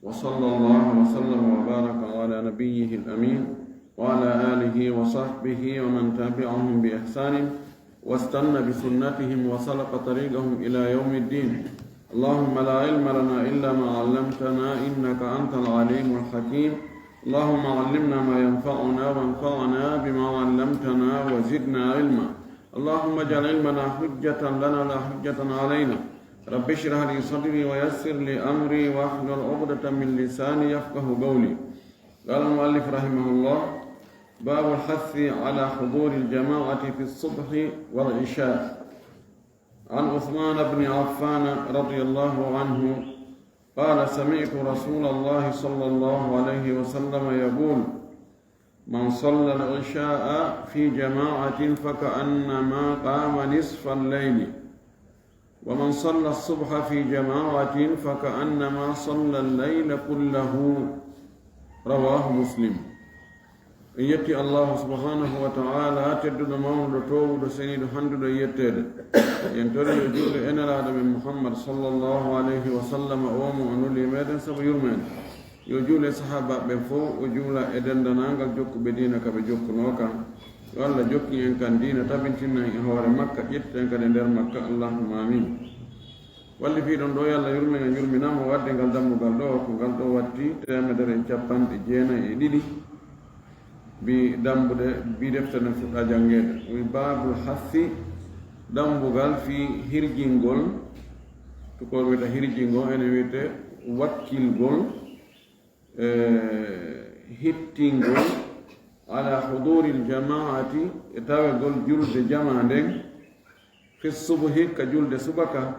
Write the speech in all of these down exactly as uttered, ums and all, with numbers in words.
وصلى الله وسلم وبارك على نبيه الأمين وعلى آله وصحبه ومن تبعهم بإحسان واستن بسنتهم وسلك طريقهم إلى يوم الدين. اللهم لا علم لنا إلا ما علمتنا إنك أنت العليم الحكيم. اللهم علمنا ما ينفعنا وانفعنا بما علمتنا وزدنا علما. اللهم اجعل علمنا حجة لنا لا حجة علينا. رب اشرح لي صدري ويسر لي أمري واحلل عقدة من لساني يفقه قولي. قال المؤلف رحمه الله: باب الحث على حضور الجماعة في الصبح والعشاء. عن عثمان بن عفان رضي الله عنه قال: سمعت رسول الله صلى الله عليه وسلم يقول: من صلى العشاء في جماعة فكأنما قام نصف الليل، ومن صلى الصبح في جماعة فكأنما صلى الليل كله. رواه مسلم. En yetti Allahu subhanahu wa ta'ala, tedduɗo, mawnuɗo, toowuɗo, seniiɗo, handuɗo e yetteede. En tori yo juulde e Nelaaɗo men Muhammad sallallahu alayhi wa sallam, o mo o nuli meɗen sabu yurmeende. Yo juule sahaabaaɓe ɓen fow, o juula e denndaangal jokkuɓe diina ka ɓe jokkunoo kan. Yo Allah jokkin en kan diina, tabintinna en e hoore makka, ƴettita en kadi e nder makka. Allahumma amin. Wallifiiɗo on ɗoo, yo Allah yurmin en, yurmina mo, o addi ngal dambugal ɗoo, ko ngal ɗoo watti teemedere e capanɗe jeenayi e ɗiɗi. Bi dambuɗe, bi deftere nden fuɗɗaa janngeede. Wi baabul hassi, dambugal fii hirjingol, tukoor wiyata hirjingo, enen wiyete wakkilgol, e hittingol, ala huduril jamaati, e tawegol julde jamaa nden, fi subuhi, ka julde subaka,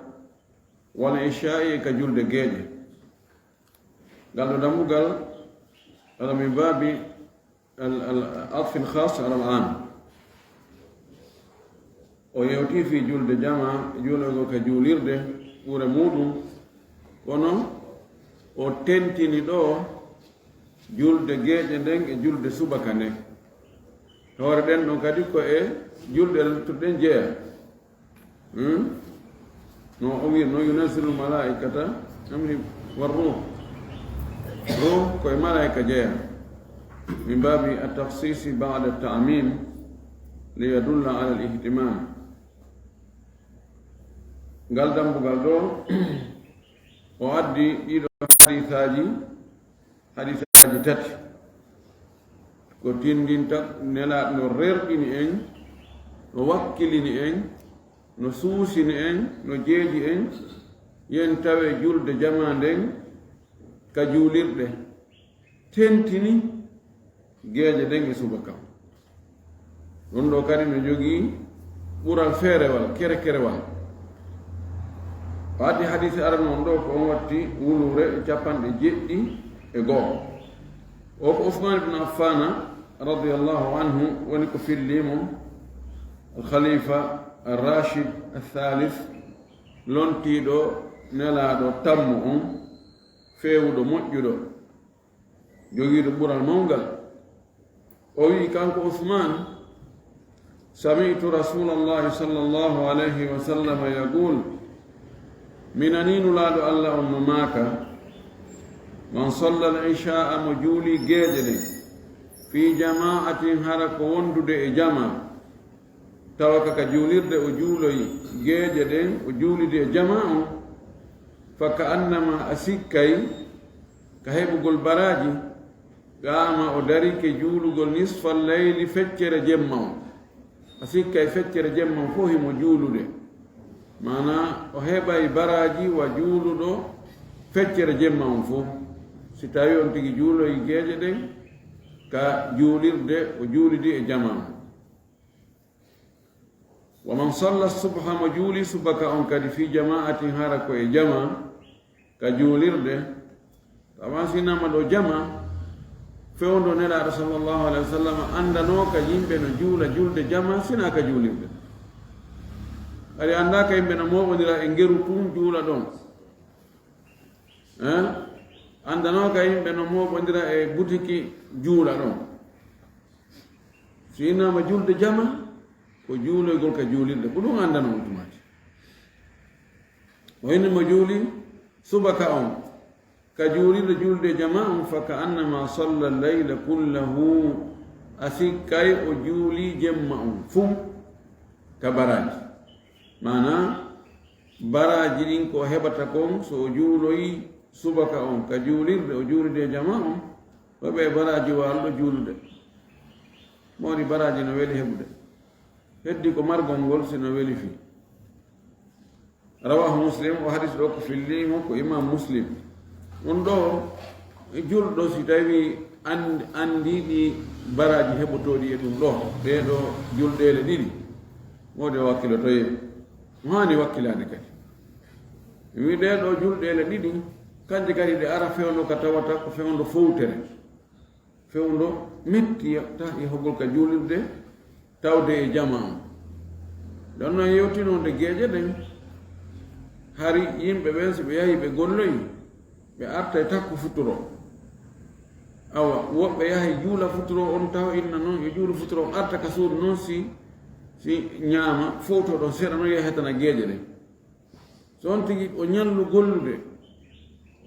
wal ishaa'i, ka julde geeƴe. Ngal ɗoo dambugal, ala min baabi al, al atfil khas ala al am. O yewti fii julde jamaa, juulagol ka juulirde ɓure muuɗum, kono o tentini ɗoo julde geeƴe nden e julde subaka nden. Hoore ɗen ɗon kadi ko e julɗe luttuɗe ɗen jeyaa. Hmm? No o wiiri non, yunazzilu malaa'ikata amri war ruh. Ruh ko e malaa'ika jeyaa. Min baabi at-takhsisi ba'da at-ta'mim li yadulla ala al-ihtimam. Ngal dambugal ɗoo, o addi ɗiɗo hadiisaaji, hadiisaaji tati. Ko tindinta Nelaaɗo no rerɗini en, no wakkilini en, no suusini en, no jeeji en, yen tawe julde jamaa nden ka juulirɗe, tentini geeƴe ɗen e subaka. Ɗum ɗoo kadi no jogii ɓural feerewal, kerekerewal. O addi hadiisi arano on ɗoo, ko on watti wuluure e capanɗe jeɗɗi e go'o. O ko Usmaan ibn Affana radiyallahu anhu woni ko fillii mo, al khalifa ar rashid al thalith, lontiiɗo Nelaaɗo tammo on, feewuɗo, moƴƴuɗo, jogiiɗo ɓural mawngal. O wi'i kanko Usmaan: sami'tu Rasuulallahi sallallahu alayhi wa sallam yaqul, mi nanii Nulaaɗo Allah on no maaka, man salla al-ishaa'a, mo juuli geeƴe ɗen, fii jama'atin, hara ko wondude e jamaa, tawa ka, ka juulirde o juuloyi geeƴe ɗen, o juulidi e jamaa on, fa ka annama, a sikkay, ka heɓugol baraaji, qaama, o darike juulugol nisfal layli, feccere jemma on. A sikkay feccere jemma on fof himo juulude. Maanaa, o heɓay baraaji wa juuluɗo feccere jemma on fof. Si tawi on tigi juuloyi geeƴe ɗen ka juulirde, o juulidi e jamaa on. Wa man salla subha, mo juuli subaka on kadi, fi jama'atin, hara ko e jamaa, ka juulirde. Tawa si innama ɗo jamaa, fewndo Nelaaɗo sallallahu alaihi wasallam anndano ka yimɓe no juula julde jamaa, sina ka juulirde. Ari annda ka yimɓe no mooɓondira e ngeru tun juula ɗon. Eh? Anndano ka yimɓe no mooɓondira e butiki juula ɗon. Si innama julde jamaa, ko juuloygol ka juulirde, ko ɗum anndano on tumaati. O inni mo juuli subaka on, ka juulirde julde jama on, fa ka annama salla layla kullahu, a sikkay o juuli jemma on fuu ka baraaji. Maanaa, baraaji ɗin ko heɓata kon so o juuloyi subaka on ka juulirde, o juulide jama on, ko ɓe baraaji waaluɗo juulude. Mawɗi baraaji no weli heɓude. Heddi ko margol ngol si no weli fii. Rawahu Muslim, o hadis ɗo ko filli mo ko Imam Muslim. Ɗum ɗo, julɗo si tawi and-, anndi ɗi baraaji heɓotooɗi e ɗum ɗo, ɗee ɗo julɗeele ɗiɗi, wode wakkilotoye. Mo haani wakkilaade kadi. Mi wi'i ɗee ɗo julɗeele ɗiɗi, kanje kadi ɗe ara fewndo ka tawata ko fewndo fowtere. Fewndo metti ta yahugol ka juulirde tawde e jama on. Ɗon non yewtinoonde geeƴe ɗen, hari yimɓe ɓen si ɓe yahi ɓe golloyi, ɓe arta e takko futuro. Awa, woɓɓe yahay juula futuro on taw inna non, yo juulu futuro on arta ka suudu non si, si ñaama, fowto ɗon seeɗa non yahetana geeƴe ɗen. So on tigi o ñallu gollude,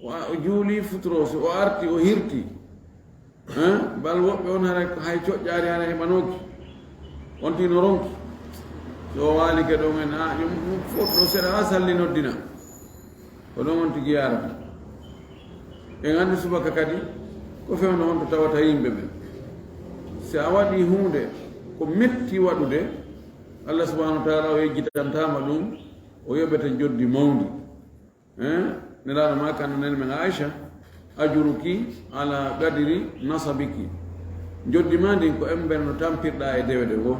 o a-, o juuli futuro, so o arti, o hirti. Hein? Bal woɓɓe on hara hay coƴƴaari hara heɓanooki. On tigi no ronki. So o waalike ɗon en, a, ɗum, ɗum fof ɗo seeɗa haa salli noddina. Ko ɗon on tigi yaarata. En anndi subaka kadi, ko fewndo honto tawata yimɓe ɓen. Si a waɗi huunde ko metti waɗude, Allah subhanahu wa ta'ala o yejjitantaama ɗum, o yoɓete njoddi mawndi. Eh? Nelaaɗo ma kan nani men Aisha, "Ajuruki ala qadri nasabiki." Njoddi ma ndin ko embere no tampirɗa e dewe ɗe goo.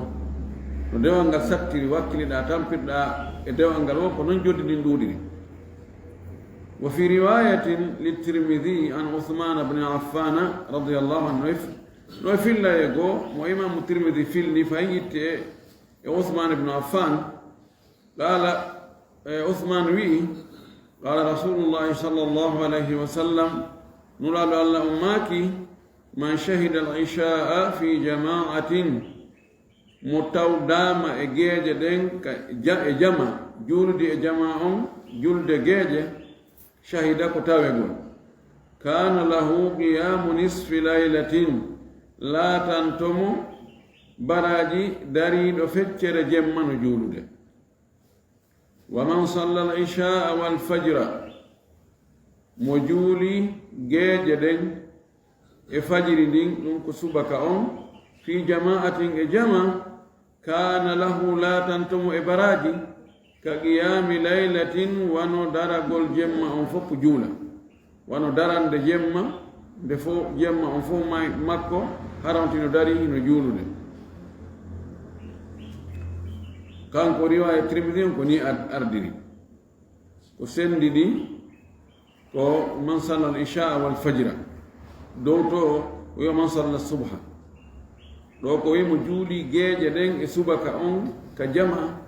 No dewal ngal sattiri, wakkiliɗa, tampirɗa e dewal ngal woo, ko non njoddi ndin ɗuuɗiri. Wa fi riwayatin li Tirmidhi an Uthman ibn Affan radiyallahu anhu. No e f-, no e filla e goo, mo Imaamu Tirmidhi filli, fayin itti e, e Uthman ibn Affan. Qala, eh, Uthman wi'i, qala Rasulullahi sallallahu alayhi wa sallam, Nulaaɗo Allah on maaki, "Man shahida al-isha'a fi jama'atin," mo tawdaama e geeƴe ɗen ka ja-, e jama, juuludi e jama on, julde geeƴe, shahida ko tawegol. Kana lahu qiyamu nisfi laylatin, laatanto mo baraaji dariiɗo feccere jemma no juulude. Wa man salla al-isha'a wal fajra, mo juuli geeƴe ɗen e fajiri ndin, ɗum ko subaka on, fi jama'atin e jama, kana lahu laatanto mo e baraaji, ka qiyami laylatin wano daragol jemma on fof juula. Wano darande jemma, nde fof jemma on fof may-, makko, hara on tino dari hino juulude. Kanko riwaya Tirmidhi on ko ni ar-, ardiri. Ko sendi ɗi, ko man salla al-isha wal fajra. Dow to, o yo man salla subha. Ɗo ko wi mo juuli geeƴe ɗen e subaka on ka jama,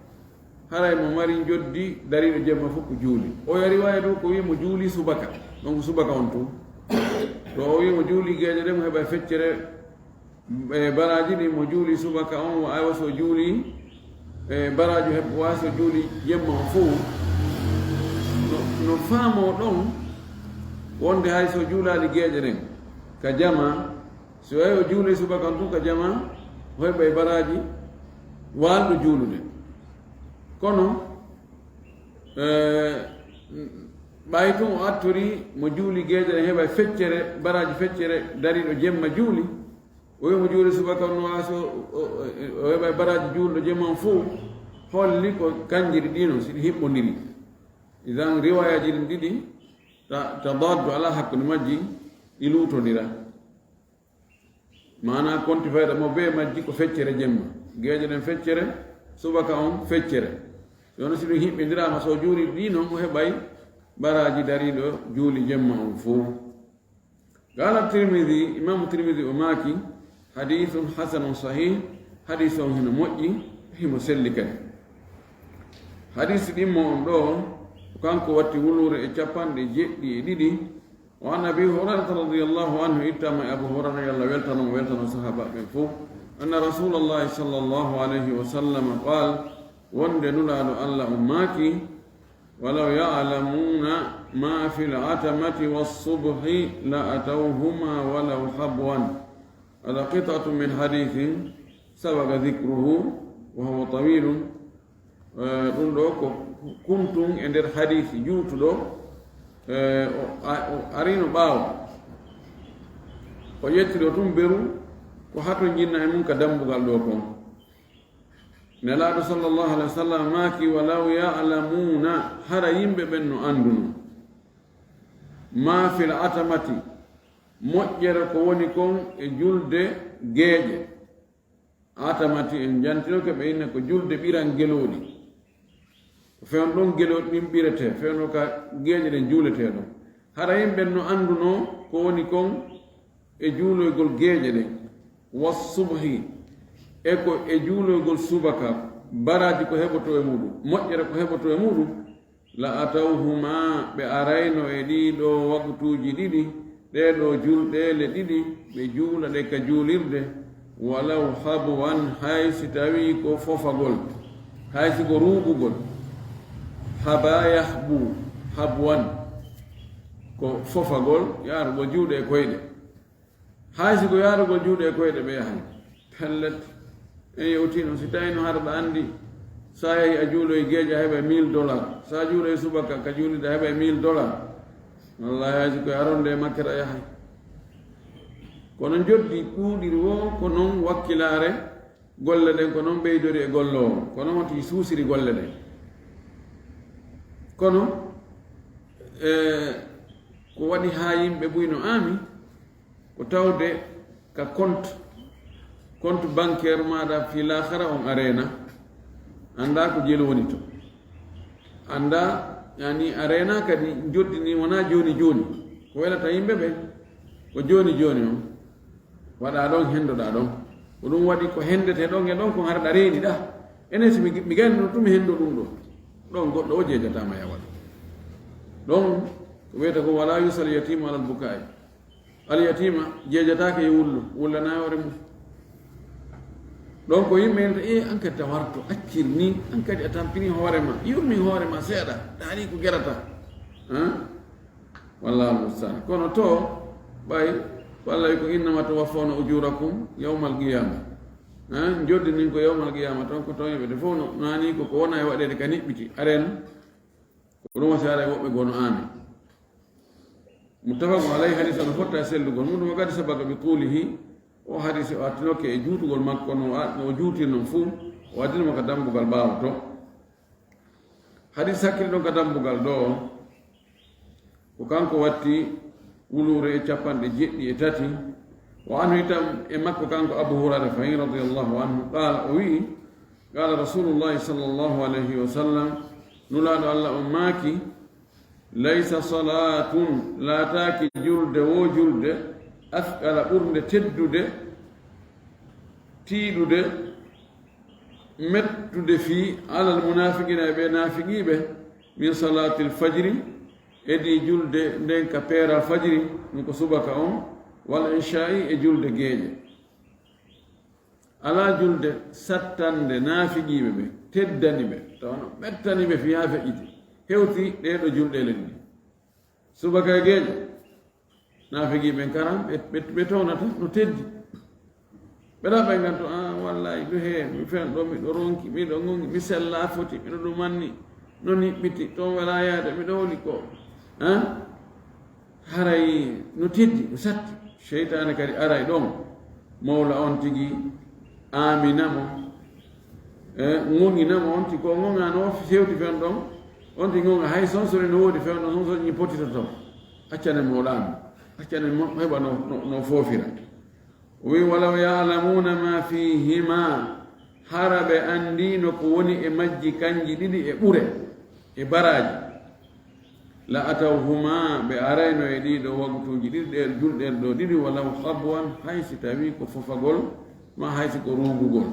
haray mo mari njoddi dariiɗo jemma fof ko juuli. O yo riwaya ɗo ko wi mo juuli subaka, donc subaka on tun. Ɗo o wi mo juuli geeƴe ɗen, mo heɓa feccere, e, baraaji ɗi mo juuli subaka on, wa aywa so juuli, e, baraaji heɓ-, wa so juuli jemma on fof. No, no faamo ɗon wonde hay so juulaali geeƴe ɗen ka jama, so yahi o juuli subaka on tun ka jama, o heɓay baraaji waalɗo juulude. Kono, eh, ɓay tun o artori mo juuli geeƴe ɗen heɓay feccere, baraaji feccere dariiɗo jemma juuli, o wi mo juuli subaka on no waawi so o, o, o heɓay baraaji juulɗo jemma on fof, holli ko kanji ɗi ɗi non, si ɗi hiɓɓondiri. Idan riwayaaji ɗin ɗiɗi, ta-, tadaddu ala hakkunde majji, ɗi luutondira. Maanaa konti fayda mo bee majji ko feccere jemma. Geeƴe ɗen feccere, subaka on feccere. Yono si ɗum hiɓɓindiraama, so juuli ɗi non, o heɓay baraaji dariiɗo juuli jemma on fof. Qala Tirmidhi, Imaamu Tirmidhi o maaki, "Hadithun hasanun sahih," hadis on hino moƴƴi, himo selli kadi. Hadis ɗimmo on ɗo, ko kanko watti wuluure e capanɗe jeɗɗi e ɗiɗi, Wa an Abi Hurayrata radiyallahu anhu, ittama e Abu Hurayra, yo Allah weltano mo, weltano sahaaba ɓen fof. Anna Rasulallahi sallallahu alayhi wa sallam qaal, wonde Nulaaɗo Allah on maaki, ولو يعلمون ما في العتمة والصبح لأتوهما ولو حبوا. هذا قطعة من حديث سبق ذكره وهو طويل. Eh, ɗum ɗo ko kuntum e nder hadisi juutuɗo, eh, o, a, o arino ɓaawo. O ƴetti ɗo tun beru ko hato jinna e mum ka dambugal ɗo kon. Nelaaɗo sallallahu alaihi wasallam maaki, "Walaw ya'lamuna, hara yimɓe ɓen no anduno, ma fil atamati, moƴƴere ko woni kon e julde geeƴe." Atamati en jantinoke ɓe inna ko julde ɓiran gelooɗi. Ko fewndo ɗon gelooɗi ɗin ɓiretee, fewndo ka geeƴe ɗen juuletee ɗon. Hara yimɓe no anduno ko woni kon e juuloygol geeƴe ɗen. Wassubhi, e ko e juuloygol subaka, baraaji ko heɓotoo e muɗum, moƴƴere ko heɓotoo e muɗum. La atawhuma, ɓe arayno e ɗii ɗoo waqtuuji ɗiɗi, ɗee ɗoo julɗeele ɗiɗi, ɓe juula ɗe ka juulirde, walaw habwan, hay si tawii ko fofagol, hay si ko ruugugol. Haba yahbu, habwan, ko fofagol, yaarugol juuɗe e koyɗe. Hay si ko yaarugol juuɗe e koyɗe ɓe yahay. Pellet, en yewtii noon, si tawii no hara ɗa anndi, so a yahii a juuloyi geeƴe a heɓay mille dollars, so a juuloyi subaka ka juulirde a heɓay mille dollars. Wallaahi hay si ko e aronde e makkere a yahay. Kono njoddi ɗuuɗiri woo ko noon wakkilaare golle ɗen, ko noon ɓeydori e golloowo, ko noon tigi suusiri golle ɗen. Kono, e, ko waɗi haa yimɓe buy no aami, ko tawde ka compte, compte bancaire maaɗa fii laakara on a reena, anndaa ko jelu woni to. Anndaa, yani a reena kadi njoddi ni wonaa jooni jooni. Ko welata yimɓe ɓe, ko jooni jooni on. Waɗaa ɗon, henndoɗaa ɗon. Ko ɗum waɗi ko henndetee ɗon e ɗon kon hara ɗa reeni ɗa. Enen si mi, mi gayno ɗum, mi henndo ɗum ɗo. Ɗon goɗɗo o jeejataama yawa ɗum. Ɗon ko wiyata ko wala yusal yatimu alal bukai. Alyatima jeejataake e wullo, wullana hoore mum. Ɗon ko yimɓe en ta, "E, an kadi ta warto, accir ni, an kadi a tampini hoore ma, yurmin hoore ma seeɗa, ɗaani ko gerata." Han? Wallahu almustaan. Kono to, ɓay, ko Allah wi ko, "Innama tuwaffawna ujurakum yawmal qiyama." Han? Njoddi nin ko yawmal qiyama, ton ko ton yimɓe de fof no, naani ko, ko wona e waɗeede ka niɓɓiti. Aren, ko ɗum wasi ara e woɓɓe gono amin. Muttafaqun alayhi, hadis on no fotta e sellugol mum, wa qad sabaqa bi tulihi, o hadis o attinoke e juutugol makko, no a-, no o juutir non fuu, o addino mo ka dambugal ɓaawo to. Hadis hakkil ɗon ka dambugal ɗo, ko kanko watti wuluure e capanɗe jeɗɗi e tati, wa anhu, itam e makko kanko Abu Hurayra fahin radiyallahu anhu, qala, o wi'i, qala Rasulullahi sallallahu alayhi wa sallam, Nulaaɗo Allah on maaki, "Laysa salaatun, laataaki julde woo julde, athqala ɓurnde teddude, tiiɗude, mettude fii alal munaafiqiina e ɓee naafiqiiɓe, min salaatil fajri, edii julde nden ka peeral fajri, ɗum ko subaka on, wal inshaa'i e julde geeƴe." Alaa julde sattande naafiqiiɓe ɓe, teddani ɓe, tawa no ɓettani ɓe fii haa feƴƴiti, hewti ɗee ɗoo julɗeele ɗiɗi. Subaka e geeƴe, naafiqiiɓe ɓen karam, ɓe, ɓe, ɓe townata no teddi. Ɓe ɗaɓɓay ngan to, "Ah, wallaahi, ɗo hee, mi fen ɗo, miɗo ronki, miɗo ŋoŋi, mi sellaa foti, miɗo ɗum manni, no niɓɓiti, toon welaa yaade, miɗo holi ko." Han? Haray no teddi, no satti. Seytaane kadi aray ɗon, mawla on tigi aamina mo, e, ŋoŋina mo, on tigi ko ŋoŋano fewti fen ɗon, on tigi ŋoŋa hay sonsori no woodi fen ɗon, sonsori ñi potitoto. Accane mawla mi, accane mo heɓa no, no, no foofira. O wi, "Walaw ya'lamuna ma fihima, hara ɓe anndino ko woni e majji kanji ɗiɗi e ɓure, e baraaji. La atawhuma, ɓe arayno e ɗii ɗoo waqtuuji ɗiɗi, ɗee julɗeele ɗoo ɗiɗi, walaw habwan, hay si tawii ko fofagol, ma hay si ko ruugugol."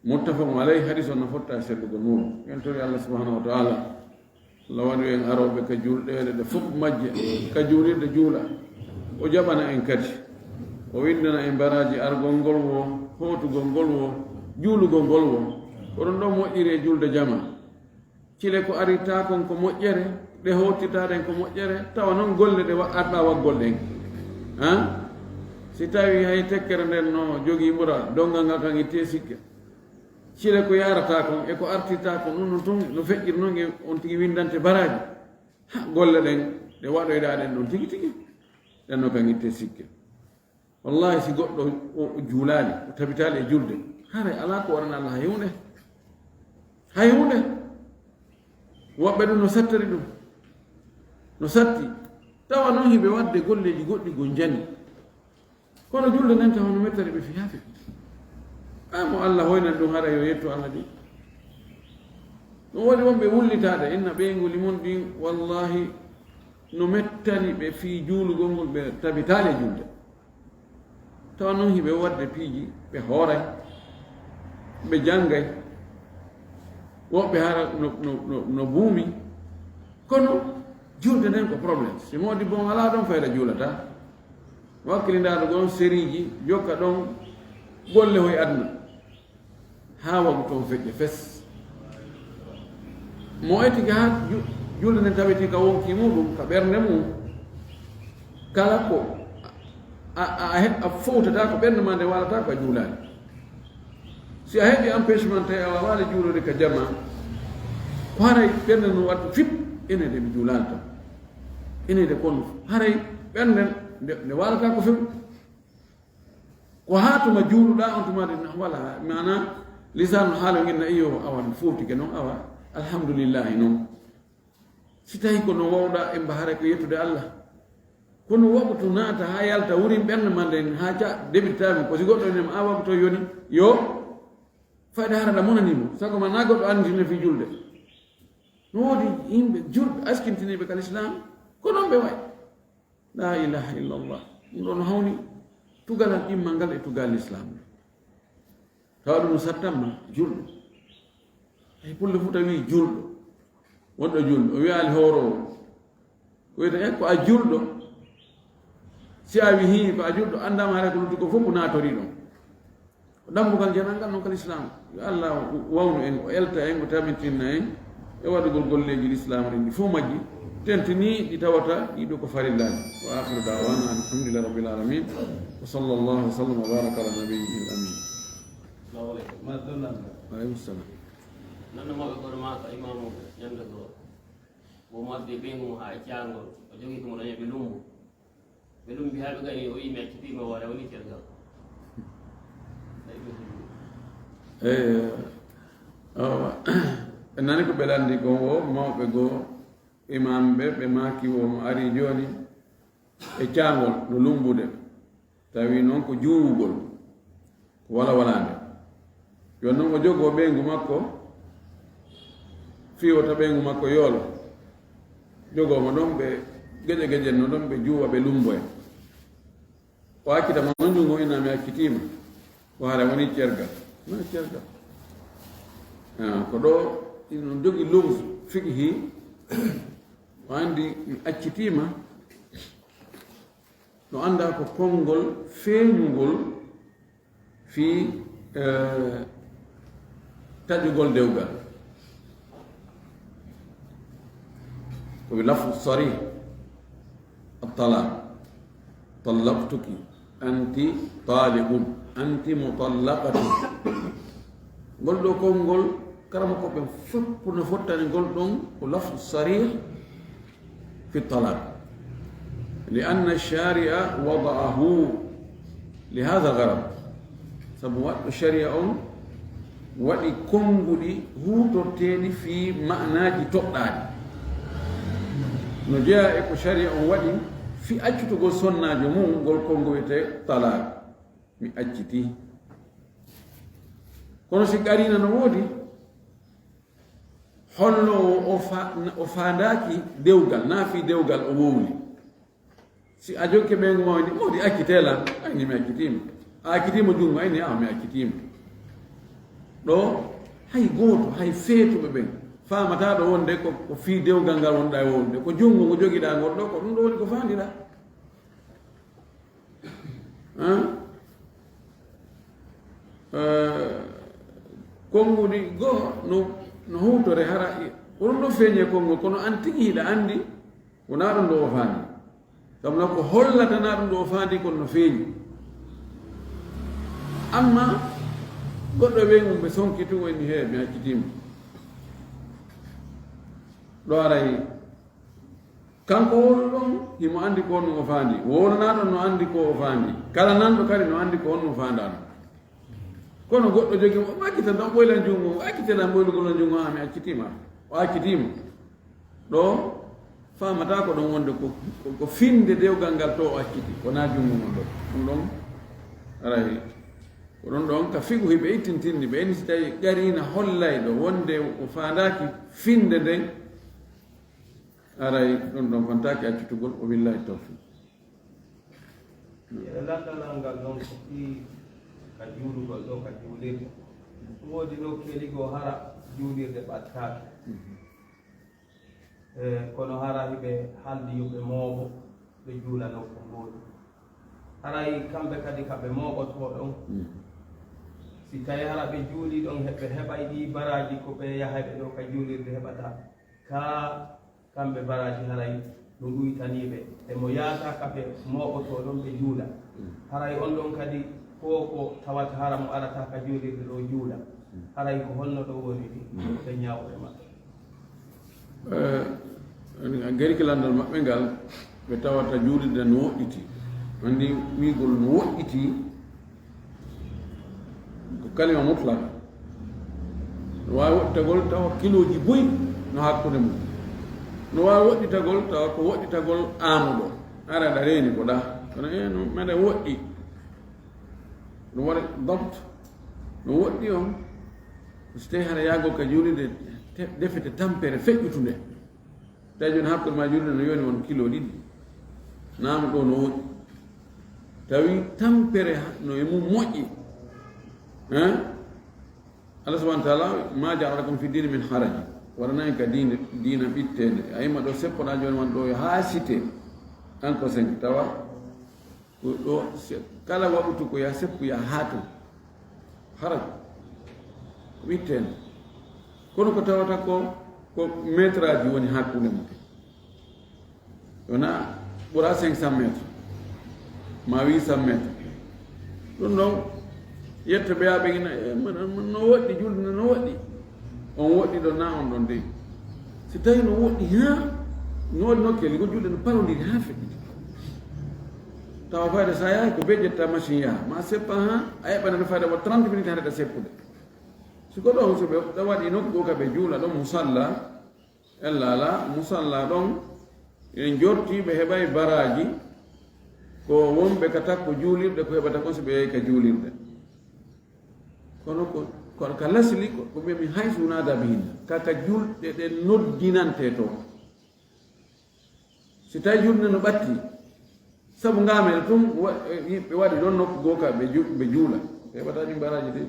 Muttafaqun alayhi, hadis on no fotta e sellugol muuɗum. En tori Allah subhanahu wa ta'ala, Allah waɗu en arooɓe ka julɗeele ɗe fof majje, ka juulirde juula. O jaɓana en kadi. O winndana en baraaji argol ngol wo, hootugol ngol wo, juulugol ngol wo. Ko ɗum ɗo moƴƴiri e julde jama. Cile ko arita kon ko moƴƴere, ɗe hootirta ɗen ko moƴƴere, tawa noon golle ɗe wa-, arɗa waggol ɗen. Han? Si tawi hay tekkere nden no jogii mura, donngal ngal kan ittee sikke. Cile ko yarata kon e ko artirta kon, ɗum ɗum tun no feƴƴiri noon e on tigi winndante baraaji. Ha, golle ɗen, ɗe waɗoyɗaa ɗen ɗon tigi tigi. Ɗen no kan ittee sikke. Wallahi, si goɗɗo o, o juulaali, o tabitaali e julde, haray alaa ko waɗana Allah hay huunde. Hay huunde. Woɓɓe ɗum no sattori ɗum. No satti. Tawa noon hiɓe waɗde golleeji goɗɗi go njani. Kono julde nden tawa no mettani ɓe fii haa feƴƴi. Ɓay mo Allah hoynan ɗum, haray yo yettu Allah ɗi. Ɗum waɗi wonɓe wullitaade, inna ɓeyngu limon ɗin, wallahi, no mettani ɓe fii juulugol ngol, ɓe tabitaali e julde. Tawa noon hiɓe waɗde piiji, ɓe hooray, ɓe janngay, woɓɓe hara no, no, no, no buumi. Kono julde nden ko problème. Si moodi bon alaa ɗon fayda juulata. Wakkilindaaɗo ɗon seriiji, jokka ɗon golle hoy aduna. Haa wagu toon feƴƴe fes. Mo eti ka haa ju-, julde nden tawiti ka wonki muɗum, ka ɓernde mum. Kala ko a, a, a he-, a fowtata ko ɓernde ma nde waalata ko a juulaani. Si a heɓi empêchement tawi a waawaali juulode ka jama, ko haray ɓernde no wattu fit, ene de mi juulaani tan. Ene de kono haray ɓernde nde, nde waalata ko few. Ko haa tuma juuluɗaa on tuma de, wala, maana, lisaanu haalo ngel na iyo, awa, mi fowtike noon, awa, alhamdulillahi noon. Si tawi ko no wawɗaa, en mba haray ko yettude Allah. Kono waktu naata haa yalta wurin ɓernde ma nden, haa ca debirtaami, ko si goɗɗo ene ma, a waktu yoni, yo, fayda hara ɗa monani mo, sago ma na goɗɗo annditine fii julde. No woodi yimɓe julɓe askintiniiɓe ka lislaam, ko noon ɓe wayi. La ilaha illallah. Ɗum ɗon hawni tugalal ɗimmal ngal e tugal lislaam. Tawa ɗum sattanma julɗo. Hay pulle fuu tawi julɗo. Wonɗo julɗo. O wiyaali hooroowo. Ko wiyata, "Eh, ko a julɗo." Si a wii, "Hii, ko a julɗo," anndaama haray ko lutti ko fof ko naatori ɗon. Ko dambugal janangal noon kala Islam. Yo Allah wawnu en, o elta en, o tabitinna en e waɗugol golleeji Lislaam ɗin, ɗi fof majji tentini ɗi tawata ɗiɗo ko farillaaji. Wa akhiru da'wana alhamdulillahi rabbil alamin. Wa sallallahu wa sallam wa baraka ala nabiyyihi al amin. Assalamu alaikum. Wa alaikum salam. Nan mo ɓe kono ma ka imamu ñande goo. Mo madde ɓe mo ha e caangol. O jogi ɗum o daña ɓe lumbu. Ɓe lumbi haa ɓe gani, o yii mi accitiima, o wara, woni caggal. Eyi, awa. En nani ko ɓe lanndi kon o, mawɓe goo, imamɓe, ɓe maaki o, mo ari jooni e caangol no lumbude, tawi noon ko juuwugol. Ko walawalaande. Yo noon o jogoo ɓeyngu makko, fii wota ɓeyngu makko yoolo. Jogoo mo ɗon ɓe geƴe geƴen no ɗon ɓe juuwa ɓe lumboya. O accita mo noon junngo ina mi accitiima. Ko hara woni cergal. Woni cergal. Ah, ko ɗo ino jogi lugz fiqhi. O anndi mi accitiima. No anndaa ko konngol feeñungol fii, eh, taƴugol dewgal. Ko wi lafzu sarih, at-talaq. Tallaqtuki, anti taliqun, anti mutallaqatun. Ngol ɗo konngol, kala mo ko ɓe fof no fottani ngol ɗon ko lafzu sarih, fi talaq. Li anna sharia wada'ahu li hadha gharad. Sabu waɗɗo sharia on waɗi konnguɗi huutorteeɗi fii ma'anaaji toɗɗaaɗi. No jeyaa e ko sharia on waɗi fii accutugol sonnaajo mum ngol konngu wiyetee talaq. Mi accitii. Kono si qariina no woodi, holno o, o fa-, o faandaaki dewgal, naa fii dewgal o wowli. Si a jokke ɓeyngu ma woni, "Moodi, accitee lan." Ayni mi accitiima. A accitiima junngo, ayni, "Ah, mi accitiima." Ɗo, hay gooto, hay feetuɓe ɓen, faamataa ɗo wonde ko, ko fii dewgal ngal wonɗaa e wowlude. Ko junngo ngo jogiɗaa ngol ɗo, ko ɗum ɗo woni ko faandiɗaa. Han? Eh, Konnguɗi goo no, no huutore hara i-, ko ɗum ɗo feeñi e konngol, kono an tigi hiɗa anndi wonaa ɗum ɗo o faandi. Sabu na ko hollata na ɗum ɗo o faandi kon no feeñi. Amma goɗɗo weeyi mum ɓe sonki tun o inni, "Hee, mi accitiima." Ɗo aray kanko wonu ɗon, himo anndi ko honno o faandi. Wonanaa ɗon no anndi ko o faandi. Kala nanɗo kadi no anndi ko honno o faandaano. Kono goɗɗo jogi mo, o accita tan ɓoylan junngo, o accita tan ɓoylugol on junngo, "Haa mi accitiima." O accitiima. Ɗo faamata ko ɗon wonde ko, ko, ko finde dewgal ngal to o acciti, wonaa junngo ngon ɗo. Ɗum ɗon aray ko ɗon ɗon ka fiqhu hiɓe ittintinni, ɓe inni si tawi qariina hollayɗo wonde o faandaaki finde nden, aray ɗon ɗon fantaaki accitugol, o billahi tawfiq. E lanndalal ngal noon ko fii ka juulugol ɗo ka juulirde. Woodi nokkeeli goo hara juulirde ɓattaaki. E, kono hara hiɓe haldi yo ɓe mooɓo, ɓe juula nokku ngooɗu. Haray kamɓe kadi ka ɓe mooɓotoo ɗon. Si tawi hara ɓe juulii ɗon, heɓe heɓay ɗii baraaji ko ɓe yahayɓe ɗo ka juulirde heɓata. Ka kamɓe baraaji haray no ɗuytanii ɓe. E mo yaata ka ɓe mooɓotoo ɗon ɓe juula. Haray on ɗon kadi ko ko tawata hara mo arata ka juulirde ɗo juula. Haray ko honno ɗo woni ni? Ɓe ñaawɓe maɓɓe. Eh, a gariki lanndal maɓɓe ngal, ɓe tawata juulirde no woɗɗiti. Anndi wiigol no woɗɗiti ko kalima mutlaka. No waawi woɗɗitagol tawa kilooji buy no hakkunde mum. No waawi woɗɗitagol tawa ko woɗɗitagol aamuɗo. Ara ɗa reeni ko ɗa. Kono e no meɗa woɗɗi. No waɗa dabt. No woɗɗi on. So tawi hara yaagol ka juulirde te-, defete tampere feƴƴutunde. Tawi jooni hakkunde ma juulirde no yoni won kilo ɗiɗi. Naamu ɗo no woɗɗi. Tawi tampere ha-, no e mum moƴƴi. Hein? Allah subhanahu wa ta'ala, "Ma ja'ala lakum fi dini min haraj." Waɗanayi ka diine, diina ɓitteende. A yima ɗo seppoɗa jooni won ɗo yo haa site. An ko sen tawa. Ko ɗo se-, kala waɓutu ko ya seppu ya haatu. Haraj. Ko ɓitteende. Kono ko tawata ko, ko metraaji woni hakkunde mum. Wona ɓura cinq cents mètres, ma huit cents mètres. Ɗum ɗon, yetto ɓe yaaɓe ina, e, no, no, no woɗɗi, julde no, no woɗɗi. On woɗɗi ɗon na on ɗon dey. Si tawi no woɗɗi, ha, no waɗi nokkeli, ko julde no parondiri ha feƴƴiti. Tawa fayde sa yahay ko be ƴetta machine yaha. Ma seppa ha, a eɓɓana ɗo fayde wa trente minutes hade ɗa seppude. Si ko ɗon, so ɓe, ɗo waɗi nokku goo ka ɓe juula ɗon musalla, ella ala, musalla ɗon, en jorti ɓe heɓay baraji, ko wonɓe ka takko juulirɗe, ko heɓata kon si ɓe yahi ka juulirɗe. Kono ko, ko ka lasli, ko, ko ɓe mi hay sunada bihinna, ka, ka julɗe ɗe noddinante to. Si tawi julde no ɓatti, sabu ngamel tun wa-, e, ɓe waɗi ɗon nokku goo ka ɓe ju-, ɓe juula. Ɓe heɓata ɗin baraji de.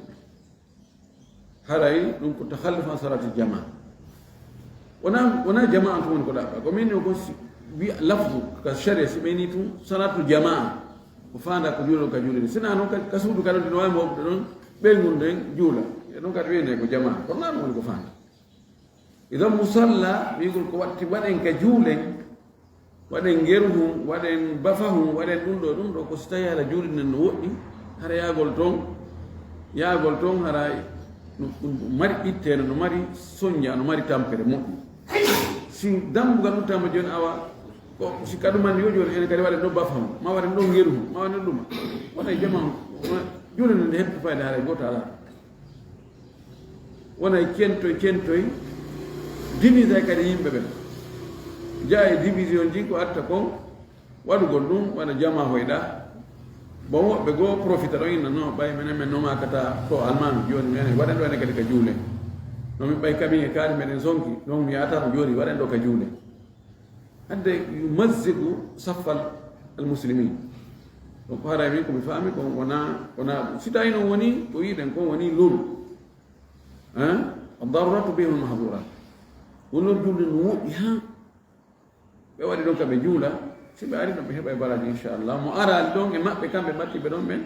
Haray ɗum ko takhalluf an salati jamaa. Wona, wona jamaa tun woni ko ɗaɓɓa. Ko min o ko si, wi lafdu ka sharia si ɓeyni tun salatu jamaa. Ko faanda ko juula ka juulirde. Sina noon ka, ka suudu ka ɗon tino wawi mawɓe ɗon ɓeygun nden juula. E ɗon kadi wiyne ko jamaa. Kono na ɗum woni ko faanda. Idan musalla, wiigol ko watti waɗen ka juulen, waɗen ngeru hun, waɗen bafa hun, waɗen ɗum ɗo, ɗum ɗo ko si tawi hara juulde nden no woɗɗi, hara yaagol ton, yaagol ton hara no, ɗum mari ɓitteende, no mari sonja, no mari tampere moƴƴi. Si dambugal uttama jooni awa, ko si ka ɗuman yo jooni, ene kadi waɗen ɗo bafa hun, ma waɗen ɗo ngeru hun, ma waɗen ɗuma. Wona e jama hun, wona juulde nden nde heɓta fayda hara e gooto alaa. Wona e centoy, centoy, divisay kadi yimɓe ɓen. Jaa e division ji ko atta kon, waɗugol ɗum, waɗa jama hoyɗa. Bon, woɓɓe goo profita ɗon inna, "No, ɓay menen men nomakata to almaami, jooni menen waɗen ɗo enen kadi ka juule. No min ɓay kamin e kaari meɗen sonki, donc mi yaata ko jooni waɗen ɗo ka juule." Hadde yumazziqu saffal almuslimin. Donc, haray min ko mi faami kon wona, wona ɗum. Si tawi noon woni, ko wiɗen kon woni lolu. Hein? Ad-daruratu tubihul mahdhurat. Wonor julde no woɗɗi ha. Ɓe waɗi ɗon ka ɓe juula. Si ɓe ari ɗon ɓe heɓa e baraji, inchallah. Mo araali ɗon e maɓɓe kamɓe ɓattiɓe ɗon ɓen.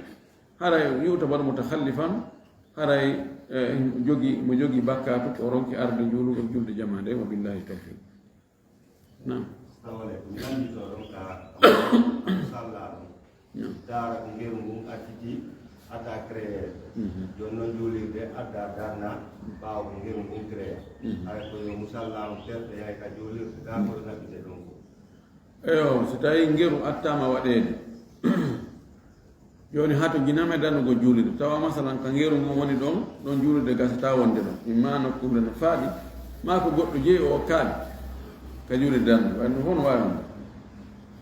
Haray yu'tabaru mutakhallifan. Haray Eh, jogi, mo jogi bakkaatu, ko ronki arde juulugol julde jamaa nde, wa billahi tawfiq. Naam. Assalamu aleykum. Mi anndito ɗon ka musalla ɗum. Naam. Daara ko ngeru ngun acciti adda créé. Mhm. Jooni noon juulirde adda darna ɓaawo ko ngeru ngun créé. Mhm. Hay ko yo musalla on terɗe yahay ka juulirde gaa ko ɗo naɓɓite ɗon ko. Eyo, so tawi ngeru attaama waɗeede. Jooni hato jinama e darnugol juulirde. Tawa masalan ka ngeru ngun woni ɗon, ɗon juulirde gasata wonde ɗon. Imma nokkuure no faaɗi, maa ko goɗɗo jeyi o kaali ka juulirde darnde. Way no fof no waawi wonde.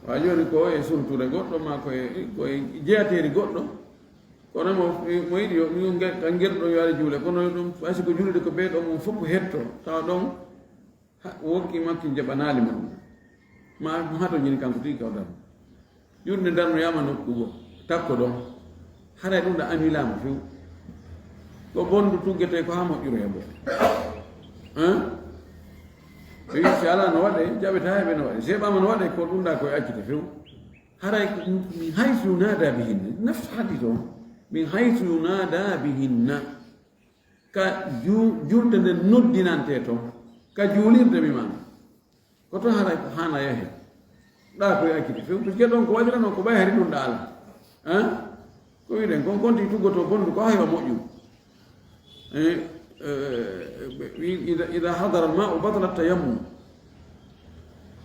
Wa jooni ko e suntude goɗɗo, maa ko e, ko e jeyateeri goɗɗo. Kono mo, mo yiɗi yo, yo nge-, ka ngeru ɗon yo ari juule. Kono ɗum, hay si ko juulirde ko ɓee ɗon, on fof ko hetto. Tawa ɗon, ha, wokki makki jaɓanaali mo ɗum. Ma ɗum hato jini kanko tigi kaw darno. Juulirde darnoyaama nokku goo. Takko ɗon. Haray ɗum ɗa annulaama few. Ko bondu tuggete ko haa moƴƴuroya bo. Hein? Ɓe wi si alaa no waɗe, jaɓeta heɓe no waɗe. Si heɓaama no waɗe, ko ɗum ɗa koye accite few. Haray ko min haysu yunada bihinna. Nafsu hadis o. Min haysu yunada bihinna. Ka ju-, julde nde noddinante to. Ka juulirde mi maama. Ko to haray ko haana yahe. Ɗa koye accite few. Parce que ɗon ko waɗira noon ko ɓay hari ɗum ɗa ala. Hein? Ko wiɗen kon konti tuggoto bondu ko haywa moƴƴu. Eh, eh, ɓe wi, ida, ida hadara al-ma'u batala tayammum.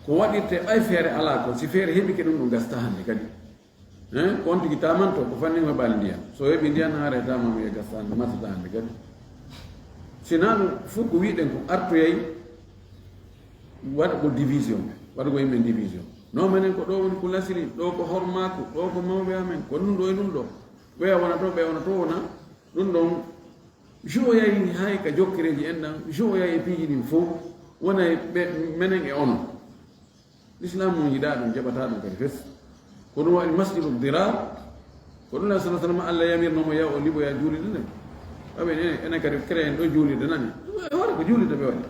Ko waɗirte ɓay feere alaa ko, si feere heɓike ɗum, ɗum gasta hannde kadi. Eh, ko on tigi tamanto, ko fanni mo ɓaali ndiyam. So heɓi ndiyam, haara e tamam e gasta hannde, masata hannde kadi. Si naa ɗum fof ko wiɗen ko artoyay, waɗa ko division, waɗa ko yimɓe division. Non, menen ko ɗo woni ko lasili, ɗo ko hormaaku, ɗo ko mawɓe amen, ko ɗum ɗo e ɗum ɗo. Ɓeya wona to, ɓeya wona to wona. Ɗum ɗon, jowoyay hay ka jokkereeji en ɗan, jowoyay e piiji ɗin fof, wona e ɓe, menen e onon. L'islam mo yiɗaa ɗum, jaɓataa ɗum kadi fes. Ko ɗum waɗi masjidu dirar, ko ɗum Nabi sallallahu alaihi wasallam Allah yamirno mo yaha o liɓoya juulirde nden. Aɓe enen, enen kadi créé en ɗo juulirde nani. E hoore ko juulirde ɓe waɗi.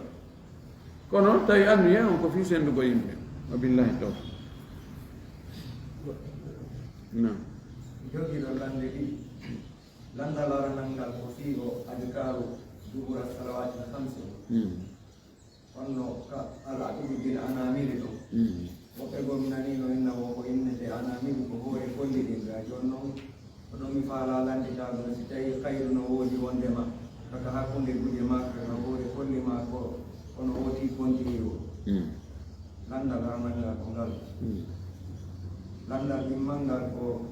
Kono tawi anniya on ko fii senndugol yimɓe. Wa billahi tawfiq. Naam. Jogiiɗo lande ɗiɗi. Landal aranal ngal ko fii o adkaaru dubura salawaatil hamsi o. Hmm. Honno ka al aqdu bil anamili ɗo. Hmm. Woɓɓe goo mi naniino inna wo ko innete anamilu ko hoore kolli ɗin. Ga jooni non, ko ɗon mi faalaa lannditaade no si tawii khayru no woodi wonde ma, ka, ka hakkunde guje ma, ka, ka hoore kolli ma ko, kono o tii kontiri o. Hmm. Lanndal aranal ngal ko ngal. Hmm. Lanndal ɗimmal ngal ko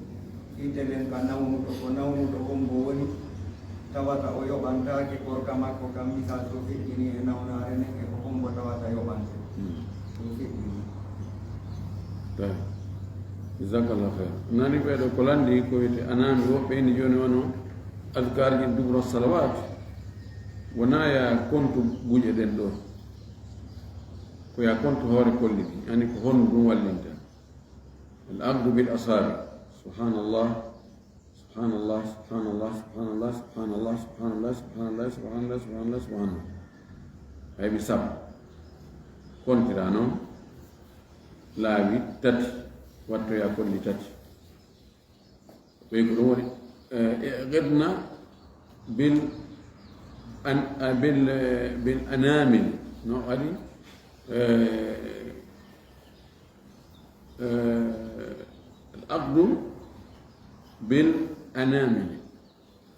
fii telen ka nawnuɗo, ko nawnuɗo hombo woni tawata o yoɓantaake korka makko kan, misal so feƴƴini e nawnaare nden, e ko hombo tawata yoɓante. Hmm. So feƴƴini. Tawi. Jazakallah khair. Nani ɓeeɗo ko lanndi ko wiyete anami, woɓɓe ene jooni wano adkarji dubura salawat. Wona ya kontu guje ɗen ɗo. Ko ya kontu hoore kolli ɗi. Ani ko honno ɗum wallinta. Al aqdu bil asabi. Subhanallah. Subhanallah, subhanallah, subhanallah, subhanallah, subhanallah, subhanallah, subhanallah, subhanallah. Hay mi sab. Kontira noon laawi tati, wattoya kolli tati. Ɓey ko ɗum woni, eh, eh, qidna bil an-, eh, bil, eh, bil anamil. No waɗi, eh, Eh, al aqdu bil anamili,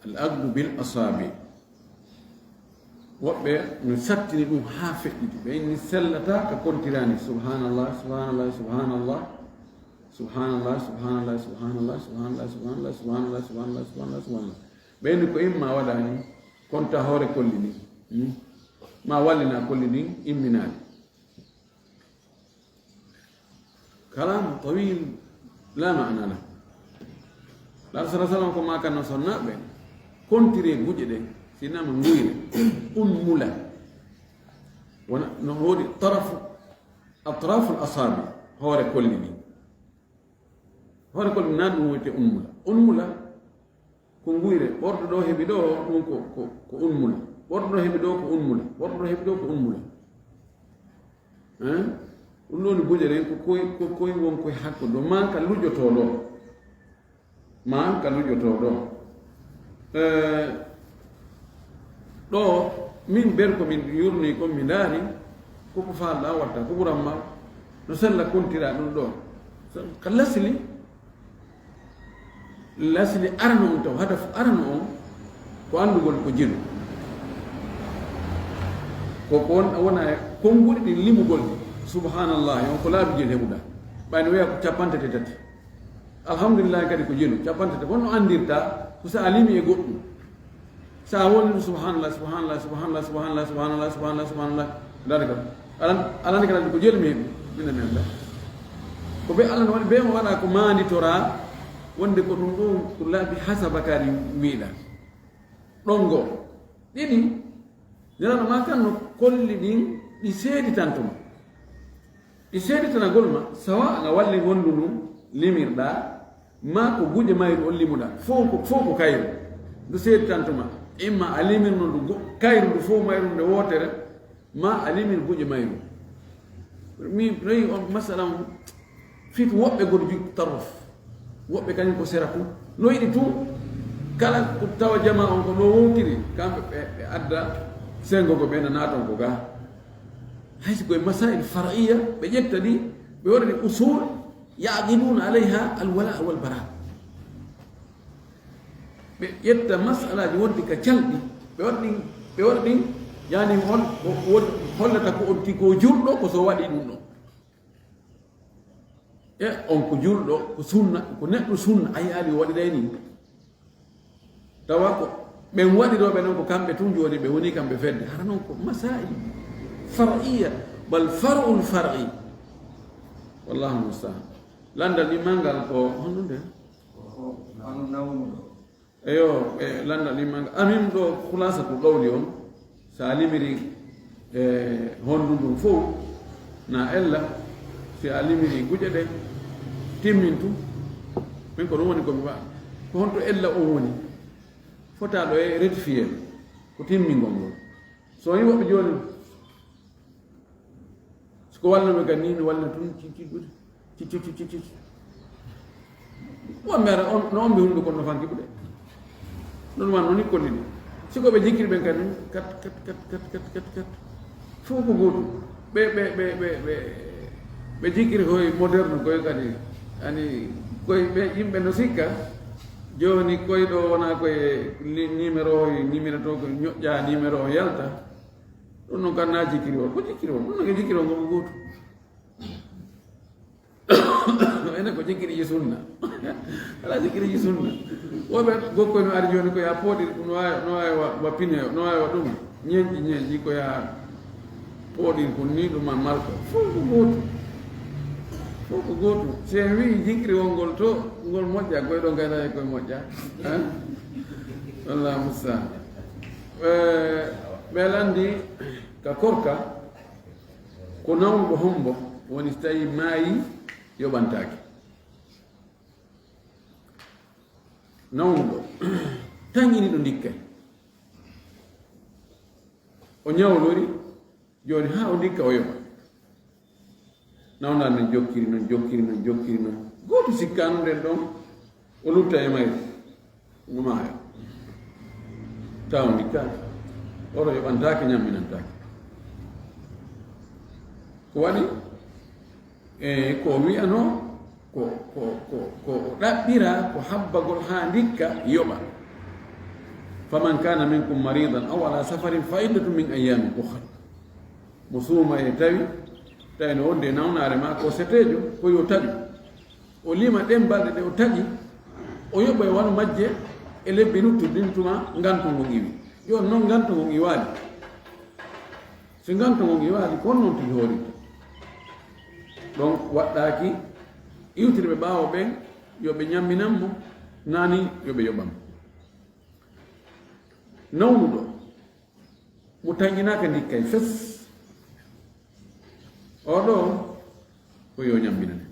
al aqdu bil asabi. Woɓɓe no sattini ɗum haa feƴƴiti. Ɓe inni sellata ka kontirani. Subhanallah, subhanallah, subhanallah. Subhanallah, subhanallah, subhanallah, subhanallah, subhanallah, subhanallah, subhanallah, subhanallah, subhanallah. Ɓe inni ko imma waɗani, konta hoore kolli ni. Hmm? Ma wallina kolli ni, imminani. Kalamu tawil la maana la. Laara sala salam ko makanno sonnaaɓe, kontire guje ɗen, sinama nguyre, un mula. Wona, no woodi tarafu, atraful asabi, hoore kolli ni. Hoore kolli na ɗum wiyete un mula. Un mula, ko nguyre, ɓorɗo ɗo heɓi ɗo, ɗum ko, ko, ko un mula. Ɓorɗo ɗo heɓi ɗo, ko un mula. Ɓorɗo ɗo heɓi ɗo, ko un mula. Hein? Ɗum ɗo woni guje ɗen, ko koy, ko koy won koye hakko ɗo. Maa ka luƴoto ɗo. Maa ka luƴoto ɗo. Eh, Ɗo min berko min yurni kon mi ndaari, koko faalɗa watta, ko ɓuran ma, no sella kontira ɗum ɗo. Ka lasli, lasli arano on taw, hadafu arano on, ko anndugol ko jelu. Ko ko won, wona e konnguɗi ɗin limugol ɗi. Subhanallahi, on ko laabi jelu heɓuɗa. Ɓayno wiya ko cappanɗe tati. Alhamdulillahi kadi ko jelu, cappanɗe tati. Wonno anndirta, ko sa a limi e goɗɗum. Sa woni ɗum, subhanallah, subhanallah, subhanallah, subhanallah, subhanallah, subhanallah, subhanallah. Dade kam. Alan, alan kala ko jelu mi heɓi. Min mi annda. Ko be Allah no waɗi be mo waɗa ko manditora wonde ko ɗum ɗum ko laabi hasaba kadi wiɗa. Ɗon go. Ɗiɗi, nelano ma kan no kolli ɗin ɗi seeditanto ma. Ɗi seeditanagol ma, sawa nga walli wondu ndu limirɗa, ma ko guƴe mayru on limuɗa. Fow ko, fow ko kayru. Ndu seeditanto ma. Imma a limirno ndu gu-, kayru ndu fow mayru nde wootere, ma a limir guƴe mayru. Mi rewi on masala on, fit woɓɓe goɗo jogi tarruf. Woɓɓe kañum ko sera tun. No yiɗi tun, kala ko tawa jama on ko no wowtiri, kamɓe ɓe, ɓe adda sengo go ɓe na naton ko ga. Hay si koye masail far'iyya, ɓe ƴetta ɗi, ɓe waɗa ɗi usul, yaqiduna alayha alwala wal bara. Ɓe ƴetta masalaji wonɗi ka calɗi, ɓe waɗa ɗin, ɓe waɗa ɗin, yani hol, o, won, hollata ko on ti ko julɗo, ko so waɗi ɗum ɗo. E on ko julɗo, ko sunna, ko neɗɗo sunna, a yiyaali o waɗiray ni. Tawa ko ɓen waɗirooɓe non ko kamɓe tun jooni ɓe woni kamɓe fedde. Hara non ko masail far'iyya, bal far'ul far'i. Wallahu musta'an. Landal ɗimmal ngal ko honɗum de? Eyo, e landal ɗimmal ngal. Amin ɗo khulasatu qawli on. Sa a limiri, e, hondu ndun fow, na ella, si a limiri guƴe ɗen, timmin tun. Min ko ɗum woni ko mi waɗa. Ko honto ella on woni? Fotaaɗo e rectifier ko timmingol ngol. So on yi woɓɓe jooni, so ko walluɓe kan ni, mi wallina tun ci, ci, ci, ci, ci, ci, ci. Wonɓe ara, on, no omɓe hunduko no fanki ɓuɗe. Non wan, non ikkolli ɗi. Si ko ɓe jikkiri ɓen kadi, kat, kat, kat. Fof ko gootum. Ɓe, ɓe, ɓe, ɓe, ɓe, ɓe jikkiri koye moderne koye kadi. Ani, koye ɓe yimɓe no sikka. Jooni koye ɗo wona koye ni-, numéro o, numéro to ko ñoƴƴa numéro o yalta. Ɗum noon kan na jikkiri on. Ko jikkiri on? Ɗum noon ko jikkiri on ko gootum. Ene ko jikkiriji sunna. Ala jikkiriji sunna. Woɓe gokkoy no ari jooni ko ya pooɗiri ɗum, no waawi, no waawi wa, wa pine, no waawi wa ɗum. Ñeñƴi, ñeñƴi ko ya pooɗiri kon ni ɗum an marko. Fof ko gootum. Fof ko gootum. Si en wii jikkiri on ngol to, ngol moƴƴa, koy ɗo ngayna e koye moƴƴa. Hein? Wallahu musta'an. Eh, ɓe landi ka korka, ko nawnuɗo hombo woni so tawi maayi yoɓantaake. Nawnuɗo, taŋŋiniiɗo ndikkay. O ñawlori, jooni haa o ndikka o yoɓa. Nawnaare nden jokkiri non, jokkiri non, jokkiri non. Gooto sikkaano nden ɗon, o lutta e mayru. No maaya. Tawa ndikkaaki. Oto yoɓantaake, ñamminantaake. Ko waɗi? E ko o wi'anoo, ko, ko, ko, ko o ɗaɓɓira, ko habbagol haa ndikka yoɓa. Faman kana minkum maridan aw ala safarin fa iddatun min ayyamin ukhar. Mo suuma e tawi, tawi no wonde nawnaare maa ko seteejo, ko yo taƴu. O lima ɗen balɗe ɗe o taƴi, o yoɓa e wano majje e lebbi luttuɗi ɗin tuma nganto ngon iwi. Jooni non nganto ngon iwaali. Si nganto ngon iwaali, ko on non tigi hoorinte. Ɗon waɗɗaaki iwtirɓe ɓaawo ɓen, yo ɓe ñamminan mo, naa ni yo ɓe yoɓan mo. Nawnuɗo, mo tanƴinaaka ndikkay fes. Oo ɗoo ko yo ñamminane.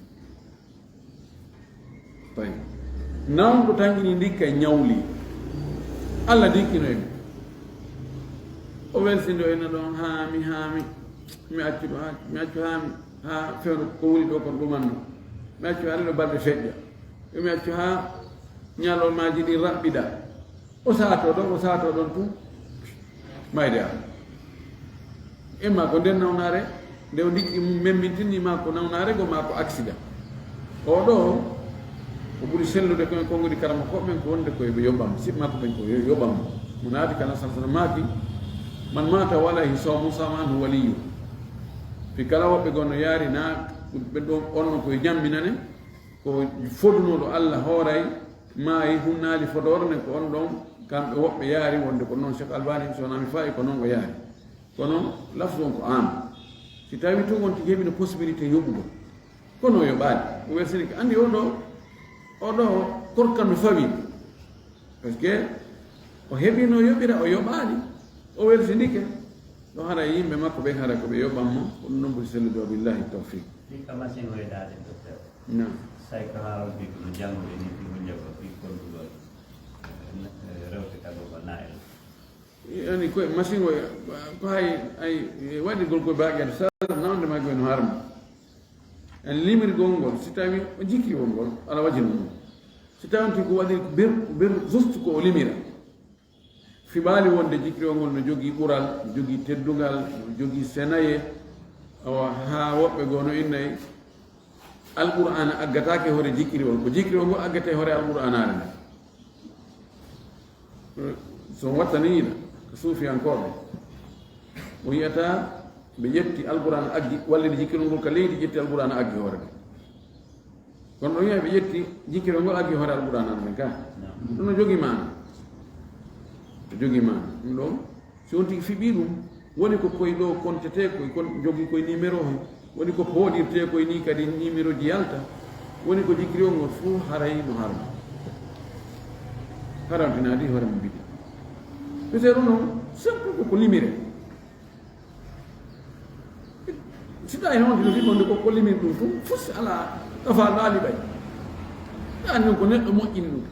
Tawi. Nawnuɗo tanƴini ndikkay ñawli. Allah ndikkinoy mo. O welsindo ina ɗon haami, haami. Mi accu ɗo, haa, mi accu haami, haa fewndo ko woni ɗo kon ɗumanno. Mi accu haa ɗo balɗe feƴƴa. Yo mi accu haa ñalawmaaji ɗi raɓɓiɗa. O saato ɗon, o saato ɗon tun. Mayde am. Imma ko nden nawnaare, nde o ndikki mum memmintinni, ma ko nawnaare goo, ma ko accident. Oo ɗoo, o ɓuri sellude ko en konngudi karamokooɓe ɓen, ko wonde ko yo ɓe yoɓam, siɓ makko ɓen ko yo yoɓam. Mo naati kana salsal maaki, "Man maata wa alayhi sawmun sama anhu waliyyu." Fii kala woɓɓe goo no yaari, na ɓe ɗon, on ɗon ko yo jamminane, ko fodunooɗo Alla hooray, maayi, hunnaali fodoore nden, ko on ɗon kamɓe woɓɓe yaari wonde ko non. Cheikh Albani, so wonaa mi faayi, ko non o yaari. Kono lafzu on ko am. Si tawi tun on tigi heɓino possibilité yoɓugol, kono o yoɓaali, o welsinike. Anndi oo ɗoo, oo ɗoo korka no fawi. Parce que o heɓino yoɓira, o yoɓaali, o welsinike. Ɗo hara yimɓe makko ɓen, hara ko ɓe yoɓan mo, ko ɗum non ɓuri sellude. Wa billahi tawfiq. Ɗin ka machine waydaade, docteur. Naam. Say ko haa on fii ko no janngude ni, fii hujja ko fii konndugol, eh, rewte tago ko naa'el. Yani ko machine o, ko hay, ay, waɗirgol ko baagal sala, nawde ma ko no harmi. En limirgol ngol, si tawi o jikkiwol ngol, ala wajin mum. Si tawi on tigi ko waɗi bir, bir, juste ko o limira. Fiɓaali wonde jikkiwol ngol no jogii ɓural, no jogii teddungal, no jogii senaye, awa, haa woɓɓe goo no innay, Alqur'aana aggataake hoore jikkiwol, ko jikkiwol ngol aggete hoore Alqur'aanaare nden. So wattaniino ko suufiyankooɓe, o yi'ata ɓe ƴetti Alqur'aana aggi, wallini jikkirol ngol ka leydi, ƴetti Alqur'aana aggi hoore nden. Kono ɗon yi'a ɓe ƴetti jikkirol ngol aggi hoore Alqur'aana nden ka. Ɗum no jogii maana. No jogii maana. Ɗum ɗon, si on tigi fiɓii ɗum, woni ko koy ɗoo kontetee, koy kon jogii koy numéro he, woni ko pooɗirtee koy nii kadi numéro ji yalta, woni ko jikkirol ngol fuu haray no harma. Haramtinaade hoore mum bidi. Peut-être non, simple ko ko limire. Si tawi noon tino fiɓonde ko ko limir ɗum tun, fus alaa, kafa laali ɓay. Ɗan non ko neɗɗo moƴƴin ɗum.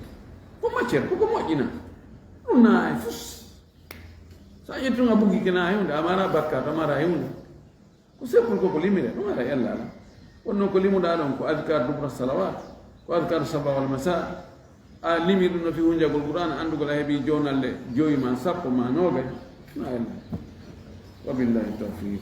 Ko matière, ko ko moƴƴina. Ɗum na e fus. Sa ƴetti ɗum a buggi kena hewde, a mara bakkat, a mara hewde. Ko seppol ko ko limire, ɗum ara ella ala. Wonno ko limuɗa ɗon ko adkar dubra salawat, ko adkar saba wal masa. A limi ɗum no fi hunjagol Qur'an, anndugol a heɓi jonalle joyi ma sappo ma nogay. Na ella. Wa billahi tawfiq.